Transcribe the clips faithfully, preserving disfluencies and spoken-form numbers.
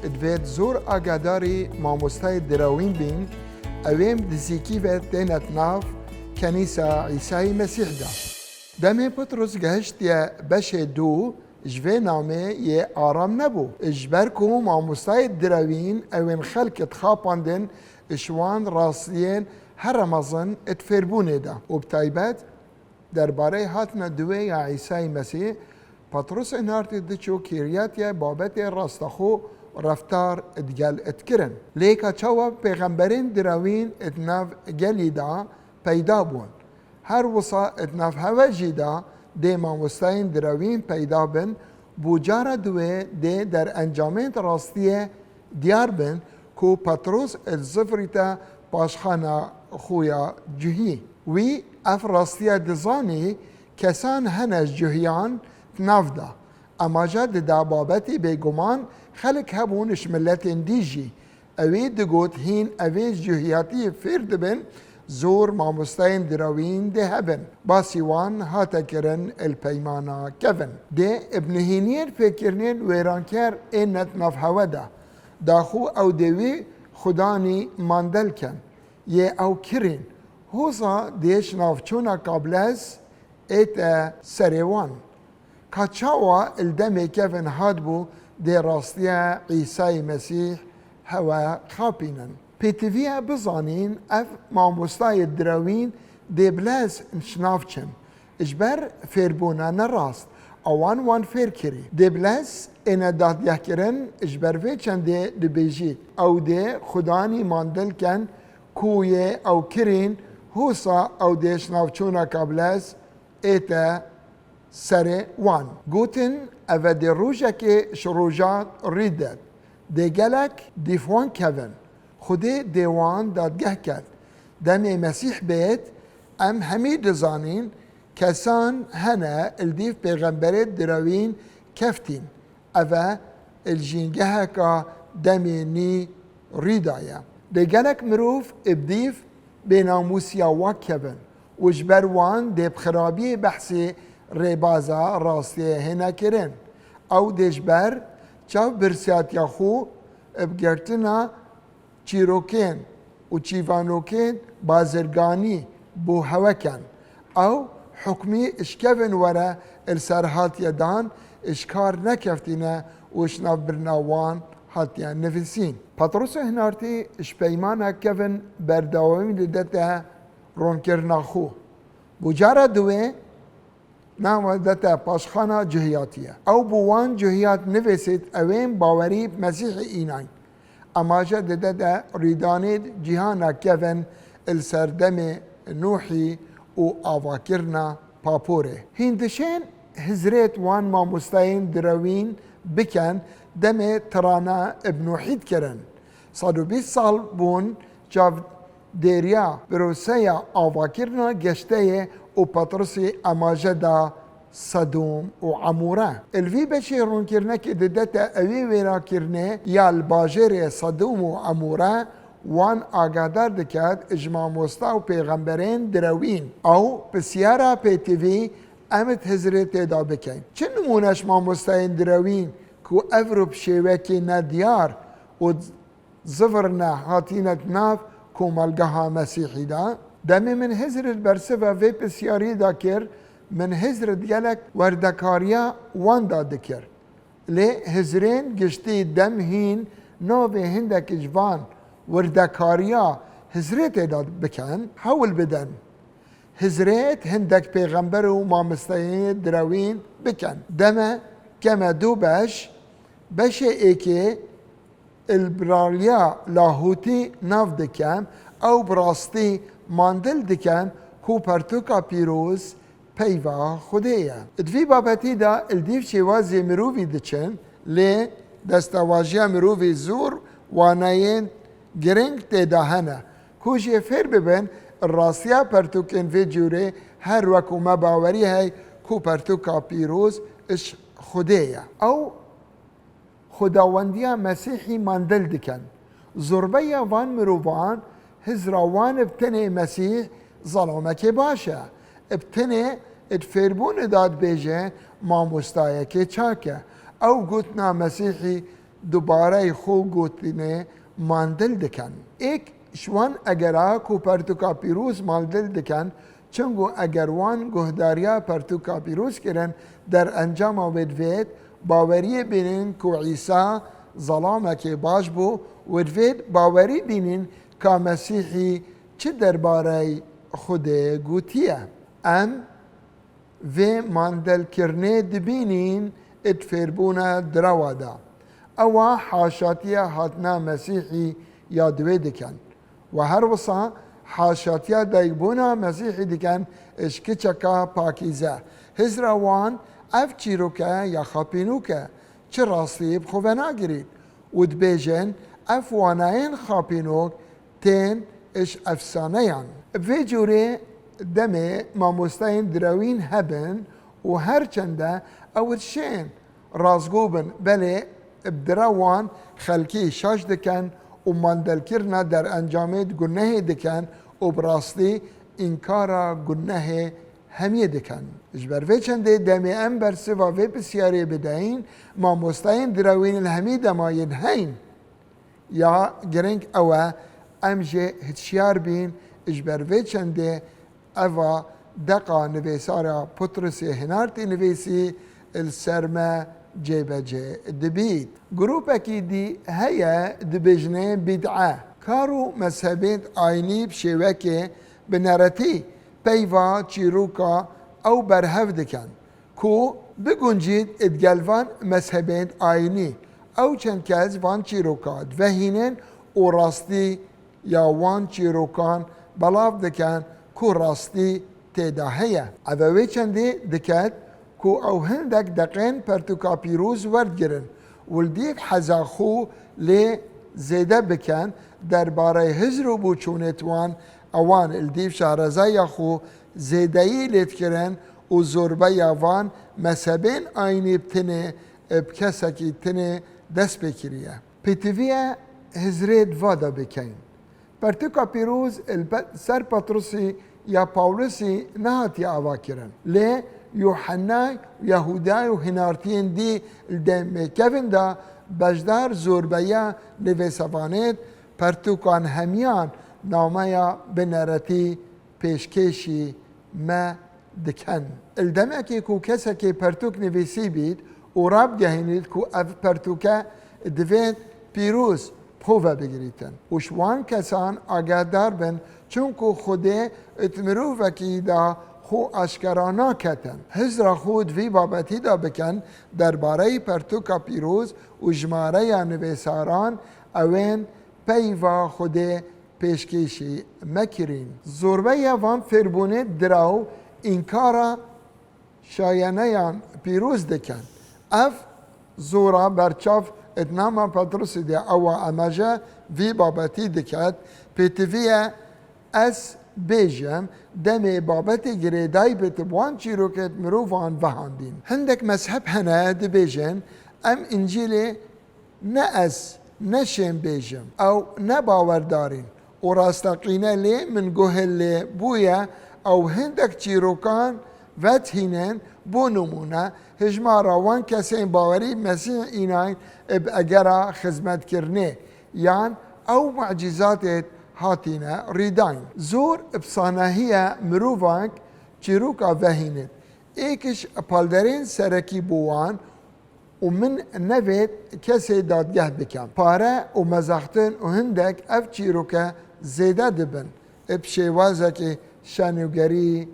Divêt zor agadarî mamostayê direwîn bîn, ew ê bi nizîkî ve têne di nav Kenîsa Îsayî Mesîh de. Demê Petrus gehiştiye beşê dû, ji vê namê yê aram nebû. Ji ber ku mamostayê direwîn ew ên xelk dixapandin, ji wan rastiyên here mezin di fêrbûnê de û bi taybet derbarê hatina duwê ya Îsayî Mesîh, Petrus ên hartî diçû kêriyatiye babetê rastexwe reftar digel dikirin. Lê ka çawa pêxemberên direwîn di nav gelî de peyda bûn, her wisa di nav hewe jî de dê mamostayên direwîn peyda bin, bo cara duwê dê derencamên rastiyê diyar bin ku Petrus dizivirîte paşxana xwe ya cuhî. Wî ev rastiya dizanî, kesan hene ji cuhiyan di nav de. Emaje dide babetî bêguman xelk hebûn ji miletên dî jî. Ewî digot hîn evê ji cuhiyatiyê fêr dibin, zor mamostayên direwîn dê hebin. Basî wan hate kirin li peymana kevin. Dê bi nihêniyên fêrkirinên wêranker ên ne di nav hewe de. Daxû ew dê wî xudanî mandel ken, yê ew kirîn. Hoza dê ji navçûna kablez ête serê wan. Ka çawa li demê kevin hatibû dê rastiya Îsayî Mesîh hewe xapînin. Pêtiviya bizanîn ev mamostayê direwîn dê bilez ji nav çin. Ji ber fêrbûna nerast, ewan wan fêr kirî. Dê bilez êne dadgehkirin, ji ber vê çendê dibêjît, ew dê xudanî mandil ken ku yê ew kirîn, husa ew dê ji navçûna kablez ête serê wan. Gotin, eve dê rojekê ji rojan rîdet. Dê gelek dîf wan kevin. Xwedê dê wan dadgeh ket. Demê Mesîh bêt, em hemî dizanîn, kesan hene li dîf pêxemberê direwîn keftîn. Eve li jîngeheka demê nî rî daye. Dê gelek mirov ê bi dîf bênamûsiya wa kevin û ji ber wan dê bi xirabiyê behsê rêbaza rastiyê hêne kirin. Ew dê ji ber çavbirsiyatiya xwe bi girtina çîrokên û çîvanokên bazirganî bo hewe ken. Ew hukmî ji kevin were li ser hatiye dan, ji kar nekeftîne û ji navbirina wan hatiye nivîsîn. Petrosê Hinartî ji peymana kevin berdewamî didete ronkirina xwe. Bo cara duwê, nava dete paşxana cihiyatiye. Ew bo wan cihiyat nivîsît, ew ên bawerî bi Mesîhî înayn. Emaje dide de rîdanê cîhana kevin li ser demê Nûhî û avakirina paporê. Hîn dişên hizrêt wan mamosteyên direwîn biken demê tirana bi Nûhî dikirin. Sed û bîst sal bûn çavdêriya proseya avakirina geşteyê û Petrusî emaje da Sedûm û Emûre. Li vî beşê rûnkirinekê didete ewî wêrakirinê ya li bajêrê Sedûm û Emûre wan agahdar diket ji mamosta û pêxemberên direwîn. Ew pisyara pêtivî em di hizrêtê de bikeyn. Çi nimûne ji mamosteyên direwîn ku ev rû bi şêwekê nediyar û zivirne hatîne di nav komelgeha Mesîhî de? Demê min hizr li bersiva vê pisyarî de kir, min hizr di gelek werdekariya wan de dikir. Lê hizrên giştî dem hîn navê hindek ji van wirdekariya hizrêtê de bikin, hewl bidin. Hizrêt hindek pêxember û mamosteyê direwîn bikin. Deme keme du beş, beşê êkê li biraliya lahûtî nav dikem, ew bi rastî mandil dikem ku pertûka pîroz peyva Xwedê ye. Di vî babetî de li dîv şêwazê mirovî diçin, lê destevajiya mirovî zor waneyên giring tê de hene, ku jê fêr bibin, rastiya pertûkên vê cûrê her wek û me bawerî hey ku pertûka pîroz ji Xwedê ye. Ew Xudawendiya Mesîhî mandil dikin. Zorbeya van mirovan hizra wan bi tenê Mesîh zelamekê baş e. Bi tenê di fêrbûnê de dibêje mamostayekê çak e. Ew gotina Mesîhî dubarey xwe gotinê mandil dikin. Êk ji wan egera ku pertûka pîroz mandil dikin, çunku eger wan guhdariya pertûka pîroz kirin, derencama wê divêt baweriyê bînin ku Îsa zelamekê baş bû û divêt bawerî bînin ka Mesîhî çi derbarey Xwedê gotiye. Em vê mandilkirinê dibînin di fêrbûna direwa de. Ewa haşatiya hatina Mesîhî ya diwê dikin. Û her wisa haşatiya dayikbûna Mesîhî dikin ji kiçeka pakîze. Hizra wan ev çîroke ya xapînok e, çi rastiyê bi xwe venagirît û dibêjin ev wanayên xapînok tên ji efsaneyan. Bi vê cûrê demê mamosteyên direwîn hebin û her çende ew dişên rastgo bin, belê bi dire wan xelkî şaş dikin û mandelkirina derencamê di gunehê dikin û bi rastî înkara gunehê hemiyê dikin. Ji ber vê çendê demê em bersiva vê pisyarê bideyin, mamosteyên direwîn li hemî demayên heyn. Ya giring ew e, em jê hişyar bîn, ji ber vê çendê eva deqa nivêsara Putrusê Hinartî nivîsî li ser me cêbecê dibît. Grûpekî dî heye dibêjinê bîd'e. Kar û mezhebên ayînî bi şêwekê bineretî peyva çîroka ew berhev dikin ku biguncît digel van mezhebên ayînî. Ew çend kes van çîroka divehînin û rastî ya wan çîrokan belav dikin ku rastî tê de heye. Ev ê wê çendê diket ku ew hindek deqên pertûka pîroz werdigirin û li dîv heza xwe lê zêde bikin derbarê hizr û boçûnêt wan, ewan li dîv şarezeya xwe zêdeyî lê dikirin û zorbeya van mezhebên ayînî bi tinê, bi kesekî tinê dest pê kiriye. Pêtivî ye hizrê di va de bikeyin. Pertûka pîroz li pe-, ser Petrusî ya Pawlusî nehatiye avakirin. Lê Yuhenna, Yahûda û hinartiyên dî li demê kevin de beşdar zorbeya nivîsevanêt pertûkan hemiyan nameya bineretî pêşkêşî me dikin. Li demekê ku kesekê pertûk nivîsî bît û rabigehînît ku ev pertûke divê pîroz bi xwe ve bigirîtin û ji wan kesan agahdar bin, çunku Xwedê di mirovekî de xwe aşkera naketin. Hizra xwe di vî babetî de bikin, derbareyî pertûka pîroz û jimareya nivîsaran ewên peyva Xwedê pêşkêşî me kirîn. Zorbeya van fêrbûnê diraw înkara şayeneyan pîroz dikin. Ev zora berçav di nama Petrusî de ewa emaje vî babetî diket, pêtivî ye ez bêjim, demê babetê girêdayî bi bi wan çîrokêt mirovan vehandîn. Hindek mezheb hene dibêjin, em Încîlê ne ez, ne şên bêjim, ew ne bawerdarîn û rasteqîne lê min guhê lê bûye, ew hindek çîrokan vedhînin, bo nimûne, hijmara wan kesên bawerî Mesîh înayn bi egera xizmetkirinê, yan ew mucîzatê hatine rîdayn. Zor bi sanehiye mirovan çîroka vehînit. Êk ji palderên serekî bo wan û min nevêt kesê dadgeh bikem. Pare û mezextin û hindek ev çîroke zêde dibin, bi şêwazekî şenûgerî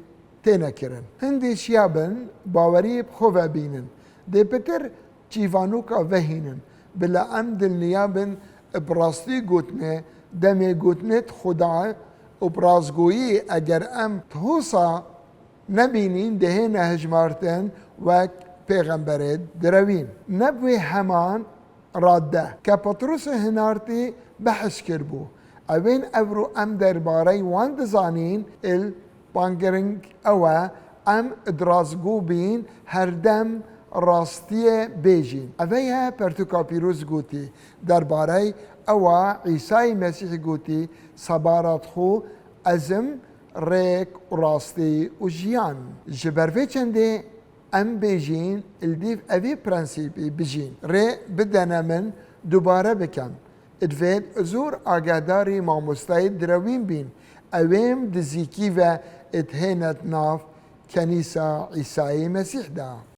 têne kirin. Hindî şiya bin bawerî bi xwe ve bînin. Dê pitir çîvanoka vehînin. Bila em dilniya bin bi rastî gotinê, demê gotinê di xwe de û bi rastgoyî eger em di hosa nebînîn dihêne hijmartin wek pêxemberê direwîn. Ne bi wê heman radde ke Petrusê Hinartî behs kiribû. Ewên evro em derbarey wan dizanîn, il pangiring ew e, em di rastgo bîn, herdem rastiyê bêjîn. Eve ye pertûka pîroz gotî. Derbarey ewa Îsayê Mesîhî gotî, Seba ra dixwe, ez im rêk û rastî û jiyan. Ji ber vê çendê em bêjîn, li dîv evî prensîpî bijîn. Rê bidene min, Dubare bikim, divêt zor agadarî mamostayê direwîn bîn, ew êm dizîkî ve dihênet nav Kenîsa Îsayê Mesîh de.